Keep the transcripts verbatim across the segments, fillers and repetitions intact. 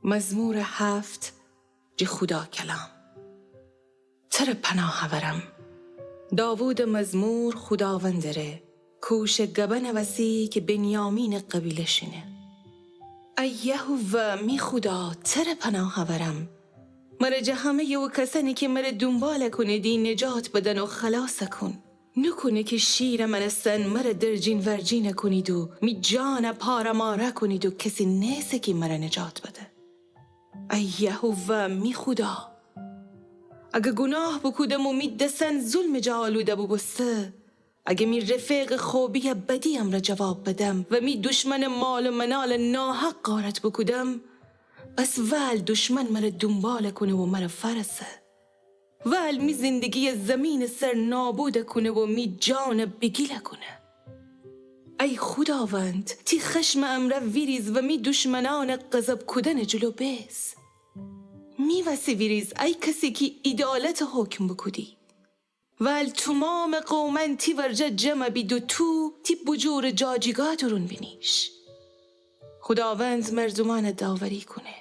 مزمور هفت. جه خودا کلام. تره پناه اورم. داوودٚ مزمور خوداوندٚ ره. کوشٚ گبنٚ وسی کی بنیامینٚ قبیله شینه. ای یهوه، می خودا، تره پناه اورم. مره جه همه‌یٚ او کسأنی کی مره دونبال کونیدی نجات بدن و خلاص کون. نوکونه کی شیرٚ مأنستن مره درجین ورجین کونید و می جان پاره‌ماره کونید و کسی نیسه کی مره نجات بده. ای یهوه، می خودا، اگه گوناه بوکودم و می دسأن ظلمٚ جا آلوده بوبوسته، اگه می رفیقٚ خوبی بدی امرأ جواب بدم و می دشمنٚ مال و منال ناحق غارت بوکودم، پس وأل دشمن مره دونبال کونه و مره فأرسه. وأل می زندگی زیمینٚ سر نابود کونه و می جان بیگیل کونه. ای خوداوند، تی خشمٚ امرأ ویریز و می دشمنأنٚ غضب کودنٚ جلو بیس. می وسی ویریز، ای کسی کی عیدالت حکم بوکودی. وأل تومامٚ قومأن تی ورجه جمع بید و تو تی بوجورٚ جاجیگا دورون بینیش. خوداوند مردومأن داوری کونه.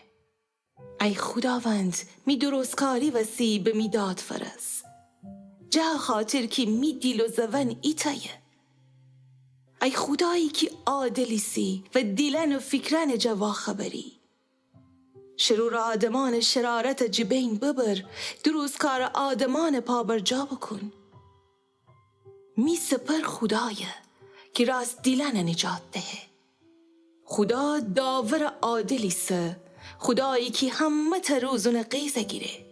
ای خوداوند، می درستکاری وسی به می داد فأرس، جه خاطر کی می دیل و زوأن ایتأیه. ای خودایی کی عادل ایسی و دیلأن و فیکرأنٚ جا واخبری، شرورٚ آدمأنٚ شرارت جه بین ببر، درستکارٚ آدمأن پابرجا بوکون. می سپر خودایه کی راست دیلأن نجات دهه. خودا داورٚ عادل ایسه، خودایی کی همه‌تأ روز اونٚ غیظ گیره.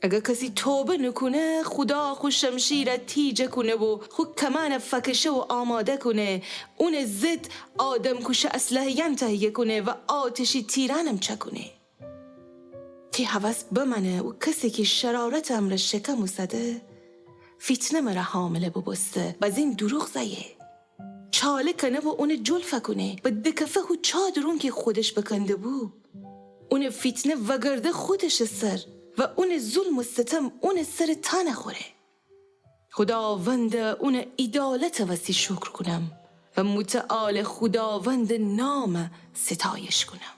اگر کسی توبه نوکونه، خودا خو شمشیر تیج کونه و خو کمأن فکشه و آماده کونه، اونٚ ضد آدمکوشٚ اسلحه‌یأن تهیه کونه و آتشی تیرأنم چکونه. تی هوس بمأنه او کسی کی شرارتٚ امرأ شکم اوسده، فیتنه مره حامله بوبوسته، بزین دروغ زأیه. چاله کنه و اونٚ جلف کونه و دکفه هو چا درون کی خودش بکنده‌بو. اونٚ فیتنه وگرده خودشٚ سر و اونٚ ظلم و ستم اونٚ سرٚ تأن خوره. خوداوند، اونٚ عیدالتٚ وسی شکر کونم و متعال خوداوندٚ نام ستایش کونم.